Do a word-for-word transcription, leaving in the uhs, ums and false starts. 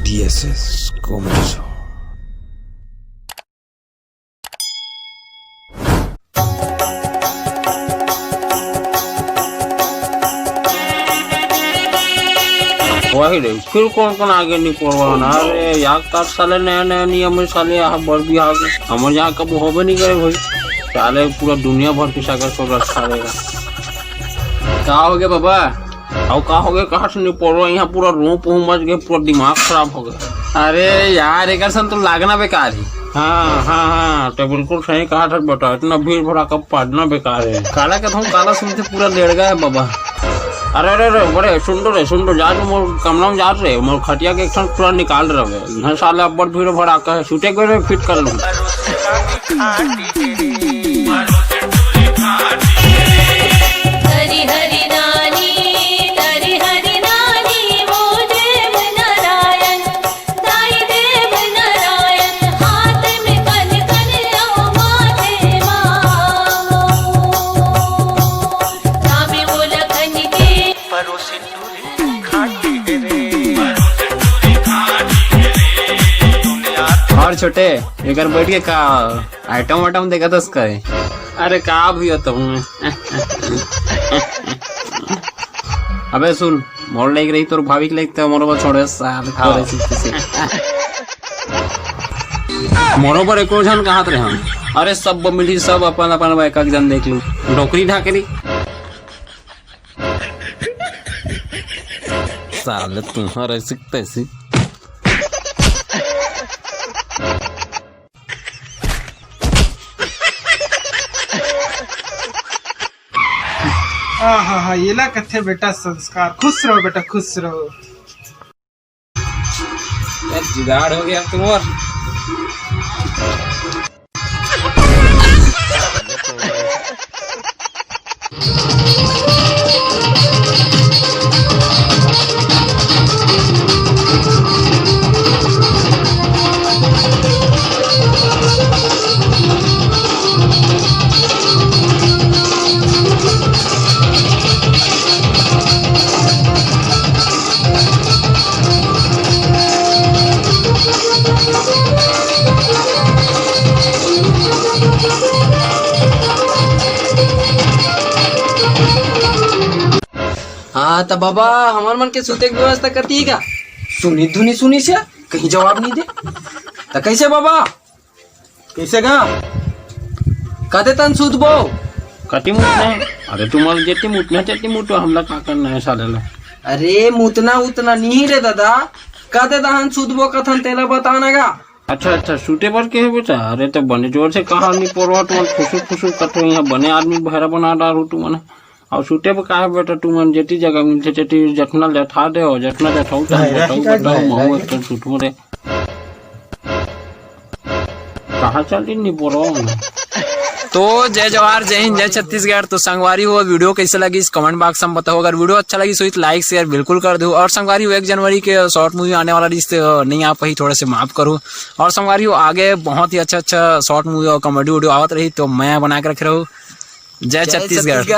T S S Comedy Show। वही रे, फिर कौन कौन आगे नहीं पड़वा ना रे। यार, का साले नया नया नियम है साले, यहाँ बर भी आगे। हमर यहाँ कबो होबे नहीं करे भाई। साले पूरा दुनिया भर के सागर सोलर साले का। का हो गया बाबा? अउ का हो गया, कहाँ से नहीं पड़वा? यहाँ पूरा रूह पहुँच गए, पूरा दिमाग खराब हो गया। अरे यार, एकर सन तो लागना बेकार ही। हाँ हाँ हाँ, तो बिल्कुल सही कहा था बेटा, इतना भीड़ भड़ाका पादना बेकार है। काला कहता हूँ, काला सुनते पूरा लेड़गा है बाबा। अरे अरे अरे, बड़े सुन तो रे, सुन तो, जा तो मोर कमरा में जा रे, मोर खटिया के एक ठन पूरा निकाल रहे। यहाँ साला अब्बड़ भीड़ भड़ाका है, छूटे गए रे, फिट कर लूँ। हरि हरि नानी, हरि हरि नानी, वो देव नारायण, दाई देव नारायण, हाथ में कन कन लो माथे मा। नामे वो लखन के। परोसी टूरी खाटी रे। और छोटे, एकर बैठ के का आइटम वाइटम देखत हस का? अरे का भी होता हूँ मैं। अबे सुन, मोर लाइक रही तोर भाभी के लाइक, तो मोर को छोड़े साल हाँ। करे सीखे से। मोरो पर एको झन कहत रहे हम। अरे सब मिली, सब अपन अपन एक एक जन देख लू। डोकरी ढाकरी। साले तुम्हारा ऐसी तैसी। आहा हा, येला कथे बेटा संस्कार। खुश रहो बेटा, खुश रहो। यार, जुगाड़ हो गया तुम्हार। हाँ, त बाबा, हमर मन के सुते के व्यवस्था करती का? सुनी धुनी सुनी से कहीं जवाब नहीं दे। त कैसे बाबा? कैसे गा? कते तन सुतबो? कति मुतना? अरे तुम्हारा जेती मुतना तेती मुतो, हमला का करना है साले ला? अरे मुतना उतना नहीं रे दादा, कते तहन सुतबो कथन तेला बताना गा। अच्छा अच्छा, सुते बर के है बेटा? अरे तो बने जोर से कहा नहीं पोरवा, तुमन फुसुर फुसुर कटो, यहाँ बने आदमी बहरा बना डारू तुमन। अउ सुते बर का है बेटा, तुमन जेती जगह मिलथे तेती जठना जठा दे हो, जठना जठाऊ तहन बताऊ बताऊ महू एक ठन सुतहूँ रे। कहाँ चल दी निपोरो? तो जय जोहार, जय हिंद, जय छत्तीसगढ़। तो संगवारी हो, वीडियो कैसे लगी इस कमेंट बॉक्स में बताओ। अगर वीडियो अच्छा लगी सो लाइक शेयर बिल्कुल कर दो। और संगवारी हो, एक जनवरी के शॉर्ट मूवी आने वाला रही, तो नहीं आ पाई, थोड़े से माफ करो। और संगवारी हो, आगे बहुत ही अच्छा अच्छा शॉर्ट मूवी और कॉमेडी वीडियो आवत रही, तो मैं बना के रख रहा हूँ। जय जय छत्तीसगढ़। छत्तीसगढ़।